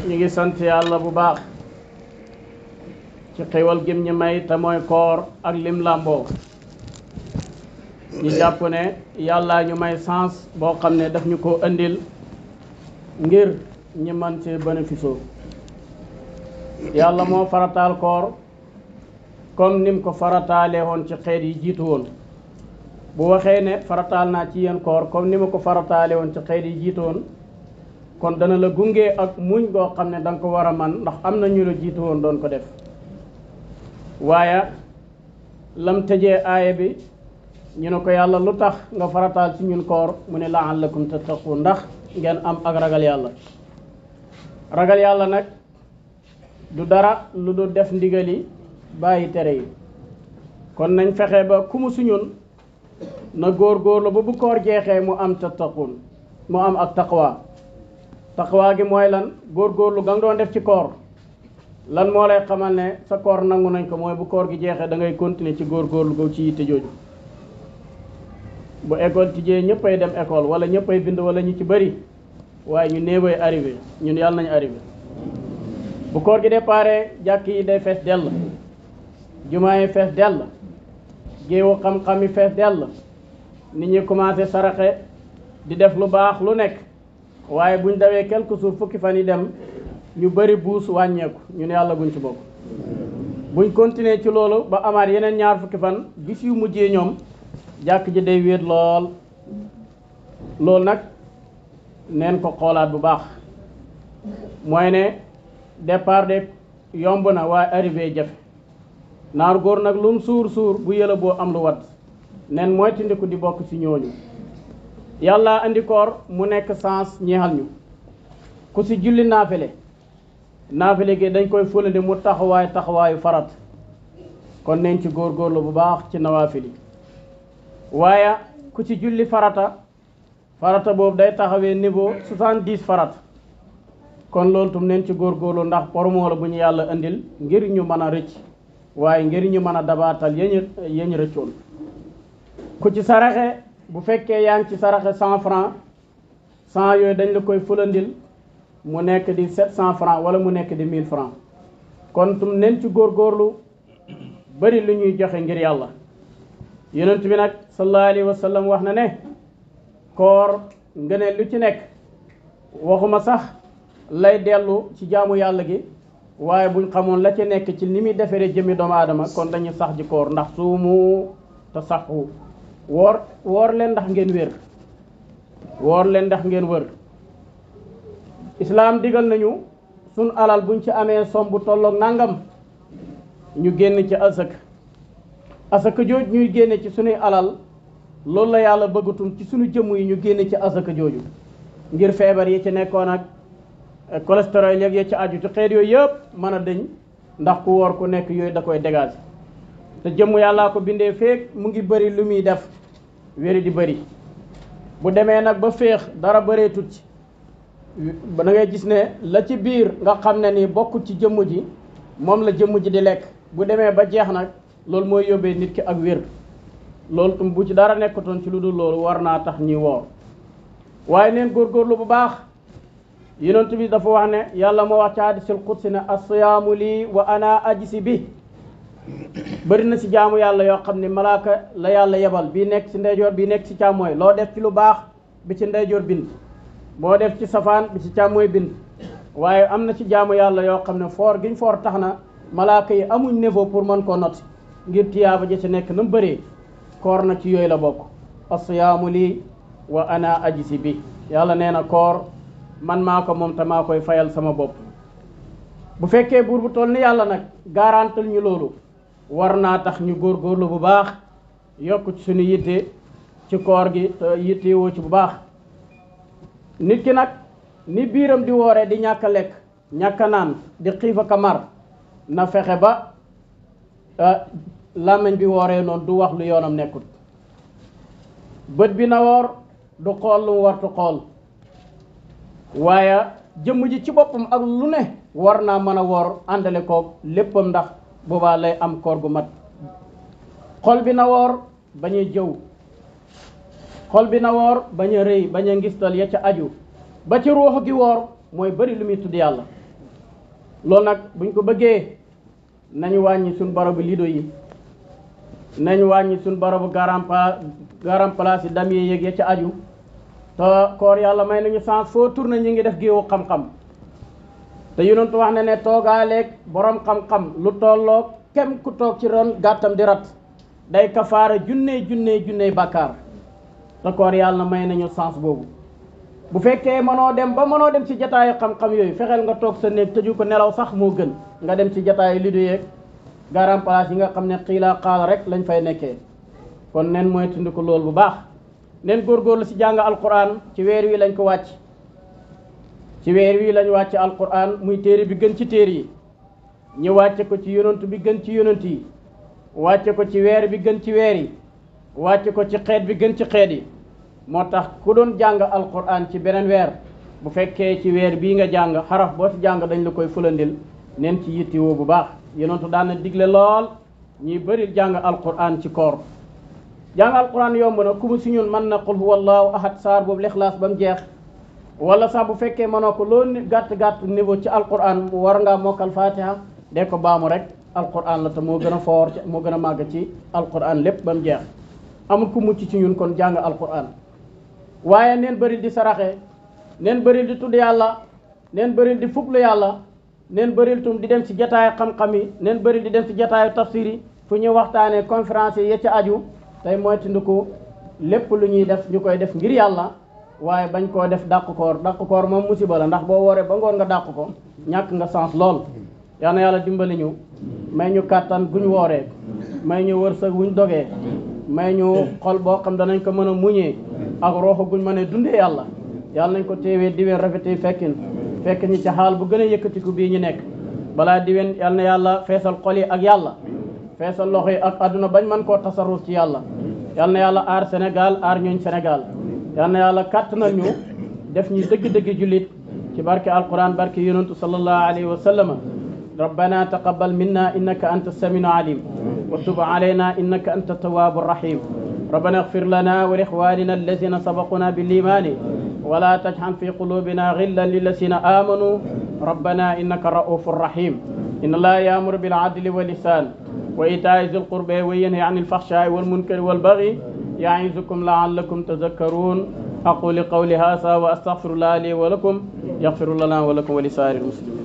ñu ngi sant yàlla bu baax ci xéwal gim ñi may te mooy koor ak lim làmboo ñu jàpp ne yàlla ñu may sens boo xam ne daf ñu ko indil ngir ñi mën ci bénéfice yàlla moo farataal koor comme nim ko farataalee woon ci xeet yi jiitu woon bu waxee ne farataal naa ci yéen koor comme ni ma ko farataale woon ci xeet yi jiitu woon kon dana la gunge ak muñ goo xam ne da nga ko war a man ndax am na ñu la jiitu woon doon ko def waaye lam tëjee aaya bi ñu ne ko yàlla lu tax nga farataal ci ñun koor mu ne la'allakum tattaqun ndax ngeen am ak ragal yàlla nag du dara lu du def ndigal yi bàyyi tere yi kon nañ fexe ba ku mu suñun na góorgóorlu ba bu koor jeexee mu am tattaqun mu am ak taqwa gi mooy lan góorgóorlu ga nga doon def ci koor lan moo lay xamal ne sa koor nangu nañ ko mooy bu koor gi jeexee da ngay continuer ci góorgóorlu go ci yitte jooju bu école tijjee ñëppay dem école wala ñëppay bind wala ñu ci bëri waaye ñu néeway arrivé ñun yàlla nañu arrivé bu koor gi déparé jàkk yi day fees dell jumaa yi fees dell géewu xam-xam yi fees dell nit ñi commencé saraxe di def lu baax lu nekk waaye buñ dawee quelques jours fukki fan yi dem ñu bëri buus wàññeeku ñun yàlla buñ ci bokk buñ continuer ci loolu ba amaat yeneen ñaar fukki fan bis yu mujjee ñoom jàkk ji day wéet loolu nag neen ko xoolaat bu baax mooy ne départ de yomb na waaye arrivé jafe naar góor nag lum suur bu yëla boo am lu wat nen mooy tindiku di bokk ci ñooñu yàlla andi koor mu nekk sens ñeexal ñu ku ci julli naafile gi dañ koy fulandi mu taxawaayu farat kon nañ ci góorgóorlu bu baax ci nawaafili waaye ku ci julli farata boobu day taxawee niveau 70 farata kon loolu tum nañ ci góorgóorlu ndax promo la bu ñu yàlla indil ngir ñu mën a rëcc waaye ngir ñu mën a dabaatal yeñ rëccoon ku ci saraxe bu fekkee yaa ngi ci saraxe 100 francs 100 yooyu dañ la koy fulandil mu nekk di 700 francs wala mu nekk di 1000 francs kon tum nen ci góorgóorlu bari lu ñuy joxe ngir yàlla yonent bi nag sallallahu alayhi wa sallam wax na ne koor ngëneel lu ci nekk waxuma sax lay dellu ci jaamu yàlla gi waaye buñ xamoon la ci nekk ci ni muy defaree jëmmi doomu aadama kon dañuy sax ji koor ndax suumu te saxu woor leen ndax ngeen wér wër islaam digal nañu sun alal buñ ci amee som bu tolloog nangam ñu génn ci asaka jooju ñuy génne ci sunuy alal loolu la yàlla bëggatum ci sunu jëmm yi ñu génne ci asaka jooju ngir feebar yi ci nekkoon ak cholestérol yeeg ya ci aju ci xeet yooyu yëpp mën a dëñ ndax ku woor ku nekk yooyu da koy dégager te jëmm yàllaa ko bindee feek mu ngi bëri lu muy def wéri di bëri bu demee nag ba féex dara bëree tut ci da ngay gis ne la ci biir nga xam ne ni bokkut ci jëmm ji moom la jëmm ji di lekk bu demee ba jeex nag loolu mooy yóbbee nit ki ak wér loolu tum bu ci dara nekkatoon ci lu dul loolu war naa tax ñuy woor waaye neen góorgóorlu bu baax yonent bi dafa wax ne yàlla moo wax ci hadiisul qudsi ne as-siyaamu lii wa ana ajzi bi bëri na ci jaamu yàlla yoo xam ne malaaka la yàlla yebal bii nekk ci ndeyjoor bii nekk ci càmmooy loo def ci lu baax bi ci ndeyjoor bind boo def ci safaan bi ci càmmooy bind waaye am na ci jaamu yàlla yoo xam ne foor giñ foor tax na malaaka yi amuñ niveau pour mën koo not ngir tiyaaba ja ci nekk na mu bëree koor na ci yooyu la bokk as-siyaamu lii wa ana ajzi bi yàlla nee na koor man maa ko moom te maa koy fayal sama bopp bu fekkee buur bu toll ni yàlla nag garantal ñu loolu war naa tax ñu góorgóorlu bu baax yokk ci suñu yitte ci koor gi te yitte woo ci bu baax nit ki nag ni biiram di wooree di ñàkk a lekk ñàkk a naan di xiif ak a mar na fexe ba làmmiñ bi wooree noonu du wax lu yoonam nekkut bët bi na woor du xool lu mu wartu xool waaye jëmm ji ci boppam ak lu ne war naa mën a woor àndale koog léppam ndax boobaa lay am koor gu mat xol bi na woor bañ a jëw xol bi na woor bañ a rëy bañ a ngistal ya ca aju ba ci ruux gi woor mooy bari lu muy tudd yàlla loolu nag buñ ko bëggee nañu wàññi suñ barabu lido yi nañ wàññi suñ barabu garam place yi dam yi yéeg ya ca aju te koor yàlla may nañu chance foo tourné ñi ngi def géewu xam-xam te yonentu wax ne toogaaleeg borom xam-xam lu tolloo kem ku toog ci ron gàttam di rat day kafaara junney bàkkaar te koor yàlla may nañu chance boobu. bu fekkee mënoo dem ci jataayu xam-xam yooyu fexeel nga toog sa néeg tëju ko nelaw sax moo gën nga dem ci jataayu lido yeeg garam place yi nga xam ne xiilaa xaal rek lañ fay nekkee. kon nen mooy tundi ko loolu bu baax nen góorgóorlu ci jàng alquran ci weer wi lañ ko wàcc ci weer wi lañ wàcc alquran muy téere bi gën ci téere yi ñu wàcce ko ci yonent bi gën ci yonent yi wàcce ko ci weer bi gën ci weer yi wàcce ko ci xeet bi gën ci xeet yi moo tax ku doon jàng alquran ci beneen weer bu fekkee ci weer bii nga jàng xaraf boo ci jàng dañ la koy fulandil nen ci yittewoo bu baax yonentu daan na digle lool ñuy bëri jàng alquran ci koor jàng alquran yomb na ku mu si ñun mën na qul huwallahu ahad saar boobu lixlaas ba mu jeex wala sax bu fekkee mënoo ko loolu gàtt niveau ci alquran war ngaa mokkal fatiha de ko baamu rek alquran la te moo gën a foor moo gën a màgg ci alquran lépp ba mu jeex amul ku mucc ci ñun kon jàng alquran waaye neen bëril di saraxe neen bëril di tudd yàlla neen bëril di fuglu yàlla neen bëril tum di dem ci jataayu xam-xam yi neen bëril di dem ci jataayu tafsir yi fu ñu waxtaanee conférence yi ya ca aju tey mooy tundiku lépp lu ñuy def ñu koy def ngir yàlla waaye bañ koo def dàq koor moom musiba la ndax boo wooree ba ngoon nga dàq ko ñàkk nga sens lool yal na yàlla dimbali ñu may ñu kàttan guñ wooree may ñu wërsëg wuñ dogee may ñu xol boo xam danañ ko mën a muñee ak rooxu guñ mën a dundee yàlla yàlla nañ ko téewee diwén rafetee fekk ñi ci xaal bu gën a yëkkatiku bii ñu nekk balaa diwén yal na yàlla feesal xol yi ak yàlla feesal loxo yi ak àdduna bañ mën koo tasarruf ci yàlla yal na yàlla aar Sénégal aar ñooñ Sénégal yal na yàlla kàttanal ñu def ñu dëgg-dëgg jullit ci barke alquran barke yonentu sallallahu alayhi wa sallam ربنا تقبل منا إنك أنت السميع العليم وتب علينا إنك أنت التواب الرحيم ربنا اغفر لنا ولإخواننا الذين سبقونا بالإيمان ولا تجعل في قلوبنا غلا للذين آمنوا ربنا إنك رؤوف رحيم إن الله يأمر بالعدل والإحسان وإيتاء ذي القربى وينهى عن الفحشاء والمنكر والبغي يعظكم لعلكم تذكرون أقول قولي هذا وأستغفر الله لي ولكم يغفر لنا ولكم ولسائر المسلمين